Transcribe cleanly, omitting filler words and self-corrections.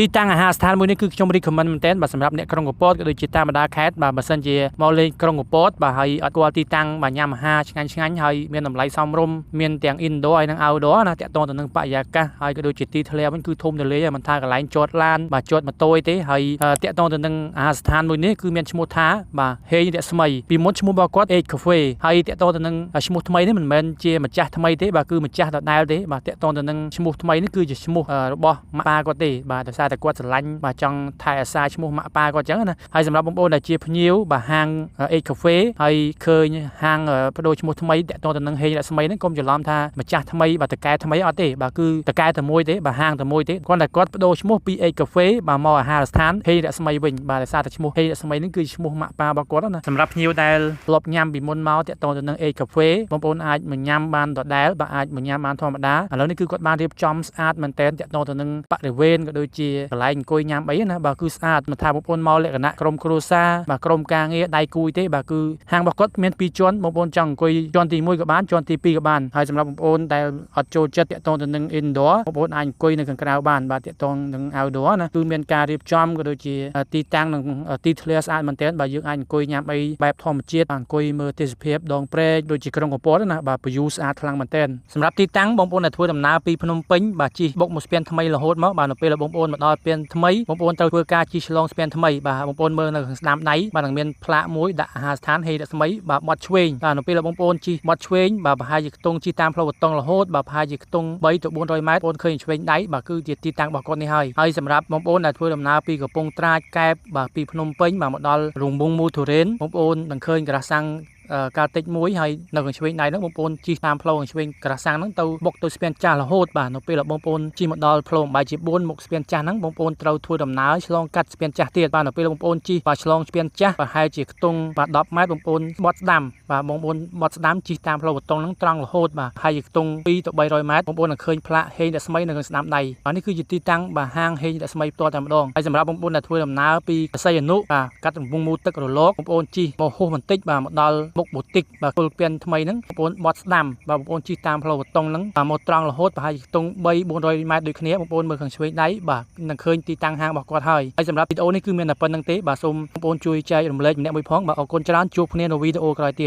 ទីតាំងអាហារដ្ឋានមួយនេះគឺខ្ញុំ recommend មែនទែនបាទសម្រាប់អ្នកក្រុងកំពតក៏ដូចជាតាមបណ្ដាខេត្តបាទបើសិនជាមកលេងក្រុងកំពតបាទហើយអត់ស្គាល់ទីតាំងបាទញ៉ាំអាហារឆ្ងាញ់ឆ្ងាញ់ហើយមានតម្លៃសមរម្យមានទាំង indoor ហើយនិង outdoor ណាតាក់ទងទៅនឹងបរិយាកាសហើយក៏ដូចជាទីធ្លាវិញគឺធំទូលាយហើយមិនថាកន្លែងចតឡានបាទចតម៉ូតូអីទេហើយតាក់ទងទៅនឹងអាហារដ្ឋានមួយនេះគឺមានឈ្មោះថាបាទហេងរស្មីពីមុនឈ្មោះរបស់គាត់ H Cafe ហើយតាក់ទងទៅនឹងឈ្មោះថ្មីនេះមិនមែនជាម្ចាស់ថ្មីទេបាទគឺម្ចាស់ដដែលទេបាទតាក់ទងទៅនឹងឈ្មោះថ្មីនេះគឺជាឈ្មោះរបស់ម៉ាក់ប៉ាគាត់ទេបាទដោយសារតែគាត់ស្រឡាញ់បាទចង់ថែអាសាឈ្មោះម៉ាក់ប៉ាគាត់អញ្ចឹងណាហើយសម្រាប់បងប្អូនដែលជាភ្ញៀវបាទហាង H Cafe ហើយឃើញហាងបដូរឈ្មោះថ្មីតាក់ទងទៅនឹងហេងរស្មីហ្នឹងកុំច្រឡំថាម្ចាស់ថ្មីបាទតកែថ្មីអត់ទេបាទគឺតកែតែមួយទេបាទហាងតែមួយទេគ្រាន់តែគាត់បដូរឈ្មោះពី H Cafe បាទមកអាហារដ្ឋានហេងរស្មីវិញបាទដោយសារតែឈ្មោះហេងរស្មីហ្នឹងគឺឈ្មោះម៉ាក់ប៉ារបស់គាត់ណាសម្រាប់ភ្ញៀវដែលធ្លាប់ញ៉ាំពីមុនមកតាក់ទងទៅនឹង H Cafe បងប្អូនអាចមកញ៉ាំបានដដែលបាទអាចមកញ៉ាំបានធម្មតាឥឡូវនេះគឺគាត់បានរៀបចំស្អាតមែនទែនតាក់ទងទៅនឹងបរិវេណក៏ដូចជាកន្លែងអង្គុយញ៉ាំអីណាបាទគឺស្អាតមិនថាបងប្អូនមកលក្ខណៈក្រុមគ្រួសារបាទក្រុមការងារដៃគូទេបាទគឺហាងរបស់គាត់មានពីរជាន់បងប្អូនចង់អង្គុយជាន់ទី1ក៏បានជាន់ទី2ក៏បានហើយសម្រាប់បងប្អូនដែលអត់ចូលចិត្តតាក់ទងទៅនឹង indoor បងប្អូនអាចអង្គុយនៅខាងក្រៅបានបាទតាក់ទងនឹង outdoor ណាគឺមានការរៀបចំក៏ដូចជាទីតាំងនិងទីធ្លាស្អាតមែនទែនបាទយើងអាចអង្គុយញ៉ាំអីបែបធម្មជាតិអង្គុយមើលទេសភាពដងព្រែកដូចជាក្រុងកំពតណាបាទ view ស្អាតខ្លាំងមែនទែនសម្រាប់ទីតាំងបងប្អូនដែលធ្វើដំណើរពីភ្នំពេញបាទជិះបុកមកស្ពានថ្មីរហូតមកបាទនៅពេលដែលបងប្អូនមកដល់ស្ពានថ្មីបងប្អូនត្រូវធ្វើការជិះឆ្លងស្ពានថ្មីបាទបងប្អូនមើលនៅខាងស្ដាំដៃបាទនឹងមានផ្លាកមួយដាក់អាហារដ្ឋានហេរស្មីបាទបត់ឆ្វេងបាទនៅពេលដែលបងប្អូនជិះបត់ឆ្វេងបាទប្រហែលជាខ្ទង់ជិះតាមផ្លូវបេតុងរហូតបាទប្រហែលជាខ្ទង់3ទៅ400ម៉ែត្របងប្អូនឃើញឆ្វេងដៃបាទគឺជាទីតាំងរបស់គាត់នេះហើយហើយសម្រាប់បងប្អូនដែលធ្វើដំណើរពីកំពង់ត្រាចកែបបាទពីភ្នំពេញបាទមកដល់រង្វង់មូលទុរេនបងប្អូននឹងឃើញក្រាស់សាំងកាល់តិចមួយហើយនៅខាងឆ្វេងដៃហ្នឹងបងប្អូនជិះតាមផ្លូវខាងឆ្វេងក្រាស់សាំងហ្នឹងទៅបុកទៅស្ពានចាស់រហូតបាទនៅពេលដែលបងប្អូនជិះមកដល់ផ្លូវបាយជា4មុខស្ពានចាស់ហ្នឹងបងប្អូនត្រូវធ្វើដំណើរឆ្លងកាត់ស្ពានចាស់ទៀតបាទនៅពេលបងប្អូនជិះបាទឆ្លងស្ពានចាស់ប្រហែលជាខ្ទង់បាទ10ម៉ែត្របងប្អូនបត់ស្ដាំបាទបងប្អូនបត់ស្ដាំជិះតាមផ្លូវបេតុងហ្នឹងត្រង់រហូតបាទហើយជាខ្ទង់2ទៅ300ម៉ែត្របងប្អូននឹងឃើញផ្លាកហេងរស្មីនៅខាងស្ដាំដៃបាទនេះគឺជាទីតាំងបាទហាងហេងរស្មីផ្ទាល់តែម្ដងហើយសម្រាប់បងប្អូនដែលធ្វើដំណើរពីកសីហនុបាទកាត់រង្វង់មូលទឹករលកបងប្អូនជិះមកហួសបន្តិចបាទមកដល់មុខបូទិកបាទគល់ពៀនថ្មីហ្នឹងបងប្អូនបត់ស្ដាំបាទបងប្អូនជិះតាមផ្លូវបេតុងហ្នឹងបាទមកត្រង់រហូតប្រហែលជាខ្ទង់3 400ម៉ែត្រដូចគ្នាបងប្អូនមើលខាងឆ្វេងដៃបាទនឹងឃើញទីតាំងហាងរបស់គាត់ហើយហើយសម្រាប់វីដេអូនេះគឺមានតែប៉ុណ្្នឹងទេបាទសូមបងប្អូនជួយចែករំលែកម្នាក់មួយផងបាទអរគុណច្រើនជួបគ្នានៅវីដេអូក្រោយទៀត។